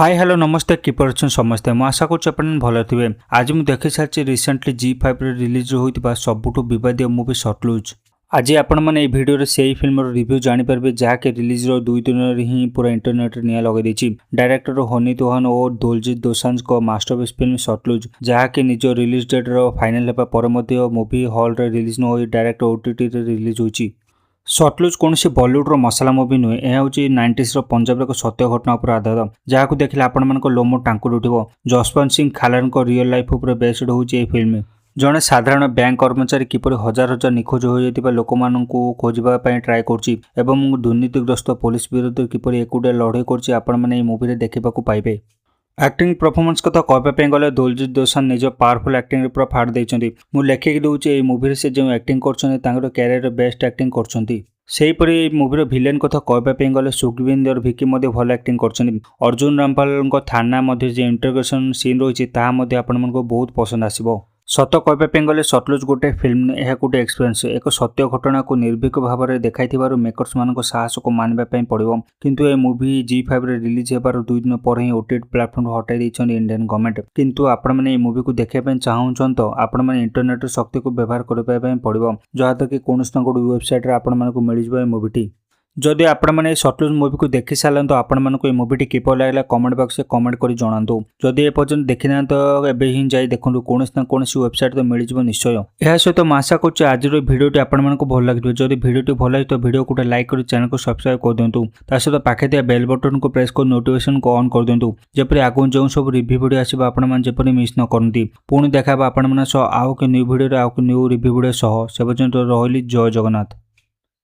High, hello, ନମସ୍ତେ। କିପରି ଅଛନ୍ତି ସମସ୍ତେ? ମୁଁ ଆଶା କରୁଛି ଆପଣ ଭଲ ଥିବେ। ଆଜି ମୁଁ ଦେଖି ସାରିଛି ରିସେଣ୍ଟଲି ଜି5ରେ ରିଲିଜ୍ ହୋଇଥିବା ସବୁଠୁ ବିବାଦୀୟ ମୁଭି ସଟଲୁଜ୍। ଆଜି ଆପଣମାନେ ଏହି ଭିଡ଼ିଓରେ ସେହି ଫିଲ୍ମର ରିଭ୍ୟୁ ଜାଣିପାରିବେ, ଯାହାକି ରିଲିଜ୍ର 2 ଦିନରେ ହିଁ ପୁରା ଇଣ୍ଟରନେଟ୍ରେ ନିଆଁ ଲଗାଇ ଦେଇଛି। ଡାଇରେକ୍ଟର ହନି ଦୋହନ ଓ ଦଲଜିତ ଦୋସାଞ୍ଜଙ୍କ ମାଷ୍ଟରପିସ୍ ଫିଲ୍ମ ସଟଲୁଜ୍, ଯାହାକି ନିଜ ରିଲିଜ୍ ଡେଟ୍ର ଫାଇନାଲ୍ ହେବା ପରେ ମଧ୍ୟ ମୁଭି ହଲ୍ରେ ରିଲିଜ୍ ନ ହୋଇ ଡାଇରେକ୍ଟ ଓଟିଟିରେ ରିଲିଜ୍ ହୋଇଛି। ସଟଲୁଜ୍ କୌଣସି ବଲିଉଡର ମସଲା ମୁଭି ନୁହେଁ। ଏହା ହେଉଛି 90sର ପଞ୍ଜାବର ଏକ ସତ୍ୟ ଘଟଣା ଉପରେ ଆଧାରିତ, ଯାହାକୁ ଦେଖିଲେ ଆପଣମାନଙ୍କ ଲୋମ ଟାଙ୍କୁରି ଉଠିବ। ଜସବନ୍ତ ସିଂ ଖାଲାରଙ୍କ ରିଅଲ ଲାଇଫ୍ ଉପରେ ବେସ୍ଡ ହେଉଛି ଏହି ଫିଲ୍ମ। ଜଣେ ସାଧାରଣ ବ୍ୟାଙ୍କ କର୍ମଚାରୀ କିପରି ହଜାର ହଜାର ନିଖୋଜ ହୋଇଯାଇଥିବା ଲୋକମାନଙ୍କୁ ଖୋଜିବା ପାଇଁ ଟ୍ରାଏ କରୁଛି ଏବଂ ଦୁର୍ନୀତିଗ୍ରସ୍ତ ପୋଲିସ ବିରୁଦ୍ଧରେ କିପରି ଏକୁଟିଆ ଲଢ଼େଇ କରୁଛି, ଆପଣମାନେ ଏହି ମୁଭିରେ ଦେଖିବାକୁ ପାଇବେ। ଆକ୍ଟିଂ ପରଫର୍ମାନ୍ସ କଥା କହିବା ପାଇଁ ଗଲେ ଦଲଜିତ ଦୋସାଞ୍ଜ ନିଜ ପାୱାରଫୁଲ୍ ଆକ୍ଟିଂରେ ପୁରା ଫାଡ଼ି ଦେଇଛନ୍ତି। ମୁଁ ଲେଖିକି ଦେଉଛି, ଏହି ମୁଭିରେ ସେ ଯେଉଁ ଆକ୍ଟିଂ କରୁଛନ୍ତି, ତାଙ୍କର କ୍ୟାରିୟର ବେଷ୍ଟ ଆକ୍ଟିଂ କରୁଛନ୍ତି। ସେହିପରି ଏହି ମୁଭିର ଭିଲେନ୍ କଥା କହିବା ପାଇଁ ଗଲେ ସୁଖବିନ୍ଦର ଭିକି ମଧ୍ୟ ଭଲ ଆକ୍ଟିଂ କରୁଛନ୍ତି। ଅର୍ଜୁନ ରାମପାଲଙ୍କ ଥାନା ମଧ୍ୟ ଯେଉଁ ଇଣ୍ଟରୋଗେସନ୍ ସିନ୍ ରହିଛି, ତାହା ମଧ୍ୟ ଆପଣମାନଙ୍କୁ ବହୁତ ପସନ୍ଦ ଆସିବ। ସତ କହିବା ପାଇଁ ଗଲେ ସଟଲୁଜ୍ ଗୋଟେ ଫିଲ୍ମ, ଏହା ଗୋଟେ ଏକ୍ସପିରିଏନ୍ସ। ଏକ ସତ୍ୟ ଘଟଣାକୁ ନିର୍ଭୀକ ଭାବରେ ଦେଖାଇଥିବାରୁ ମେକର୍ସମାନଙ୍କ ସାହସକୁ ମାନିବା ପାଇଁ ପଡ଼ିବ। କିନ୍ତୁ ଏ ମୁଭି ଜି5ରେ ରିଲିଜ୍ ହେବାର 2 ଦିନ ପରେ ହିଁ ଓଟିଟି ପ୍ଲାଟଫର୍ମରୁ ହଟାଇ ଦେଇଛନ୍ତି ଇଣ୍ଡିଆନ୍ ଗଭର୍ଣ୍ଣମେଣ୍ଟ। କିନ୍ତୁ ଆପଣମାନେ ଏହି ମୁଭିକୁ ଦେଖିବା ପାଇଁ ଚାହୁଁଛନ୍ତି ତ ଆପଣମାନେ ଇଣ୍ଟରନେଟ୍ର ଶକ୍ତିକୁ ବ୍ୟବହାର କରିବା ପାଇଁ ପଡ଼ିବ, ଯାହାଦ୍ୱାରା କି କୌଣସି ନା ଗୋଟେ ୱେବସାଇଟ୍ରେ ଆପଣମାନଙ୍କୁ ମିଳିଯିବ ଏ ମୁଭିଟି। ଯଦି ଆପଣମାନେ ଏହି ସଟଲୁଜ୍ ମୁଭିକୁ ଦେଖି ସାରିଲେଣି ତ ଆପଣମାନଙ୍କୁ ଏହି ମୁଭିଟି କିପରି ଲାଗିଲା, କମେଣ୍ଟ ବକ୍ସରେ କମେଣ୍ଟ କରି ଜଣାନ୍ତୁ। ଯଦି ଏପର୍ଯ୍ୟନ୍ତ ଦେଖିନାହାନ୍ତି ତ ଏବେ ହିଁ ଯାଇ ଦେଖନ୍ତୁ। କୌଣସି ନା କୌଣସି ୱେବସାଇଟ୍ ତ ମିଳିଯିବ ନିଶ୍ଚୟ। ଏହା ସହିତ ମୁଁ ଆଶା କରୁଛି ଆଜିର ଏହି ଭିଡ଼ିଓଟି ଆପଣମାନଙ୍କୁ ଭଲ ଲାଗିଥିବ। ଯଦି ଭିଡ଼ିଓଟି ଭଲ ଲାଗିଥିବ, ଭିଡ଼ିଓକୁ ଗୋଟେ ଲାଇକ୍ କରି ଚ୍ୟାନେଲକୁ ସବସ୍କ୍ରାଇବ୍ କରିଦିଅନ୍ତୁ। ତା ସହିତ ପାଖେ ଥିବା ବେଲ୍ ବଟନକୁ ପ୍ରେସ୍ କରି ନୋଟିଫିକେସନକୁ ଅନ୍ କରିଦିଅନ୍ତୁ, ଯେପରି ଆଗକୁ ଯେଉଁ ସବୁ ରିଭ୍ୟୁ ଭିଡ଼ିଓ ଆସିବ, ଆପଣମାନେ ଯେପରି ମିସ୍ ନ କରନ୍ତି। ପୁଣି ଦେଖା ହେବ ଆପଣମାନଙ୍କ ସହ ଆଉ ଏକ ନ୍ୟୁ ଭିଡ଼ିଓରେ, ଆଉ ଏକ ନ୍ୟୁ ରିଭ୍ୟୁ ଭିଡ଼ିଓ ସହ। ସେ ପର୍ଯ୍ୟନ୍ତ ରହିଲି। ଜୟ ଜଗନ୍ନାଥ।